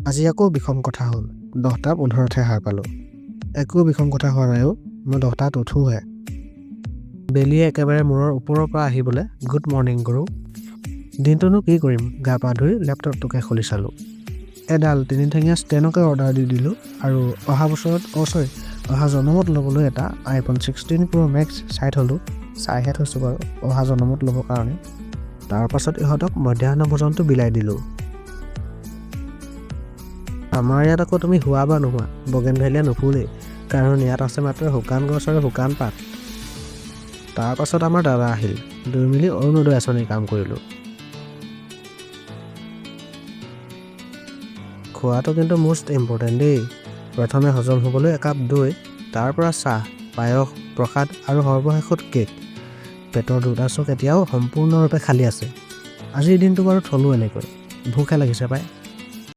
আজি আকৌ বিষম কথা হ'ল, 10:15তহে সাৰ পালোঁ। একো বিষম কথা হোৱা নাই অ', মই 10টাত উঠোহে। বেলিয়ে একেবাৰে মূৰৰ ওপৰৰ পৰা আহি বোলে গুড মৰ্ণিং গুৰু। দিনটোনো কি কৰিম, গা পা ধুই লেপটপটোকে খুলি চালোঁ। এডাল তিনিঠেঙীয়া ষ্টেণ্ডকে অৰ্ডাৰ দি দিলোঁ আৰু অহা বছৰত, অ' চৰি, অহা জনমত ল'বলৈ এটা আইফোন 16 প্ৰ' মেক্স চাই থ'লোঁ। চাইহে থৈছোঁ বাৰু, অহা জনমত ল'বৰ কাৰণে। তাৰ পাছত ইহঁতক মধ্যাহ্ন ভোজনটো বিলাই দিলোঁ। আমাৰ ইয়াত আকৌ তুমি হোৱা বা নোহোৱা, বগেনভেলিয়া নুফুলেই, কাৰণ ইয়াত আছে মাত্ৰ শুকান গছ আৰু শুকান পাত। তাৰ পাছত আমাৰ দাদা আহিল, দুয়ো মিলি অৰুণোদয় আঁচনিৰ কাম কৰিলোঁ। খোৱাটো কিন্তু মষ্ট ইম্পৰ্টেণ্ট দেই। প্ৰথমে হজম হ'বলৈ একাপ দৈ, তাৰ পৰা চাহ, পায়স, প্ৰসাদ আৰু সৰ্বশেষত কেক। পেটৰ দুটা চুক এতিয়াও সম্পূৰ্ণৰূপে খালী আছে। আজিৰ দিনটো বাৰু থলোঁ এনেকৈ, ভোকহে লাগিছে পাই।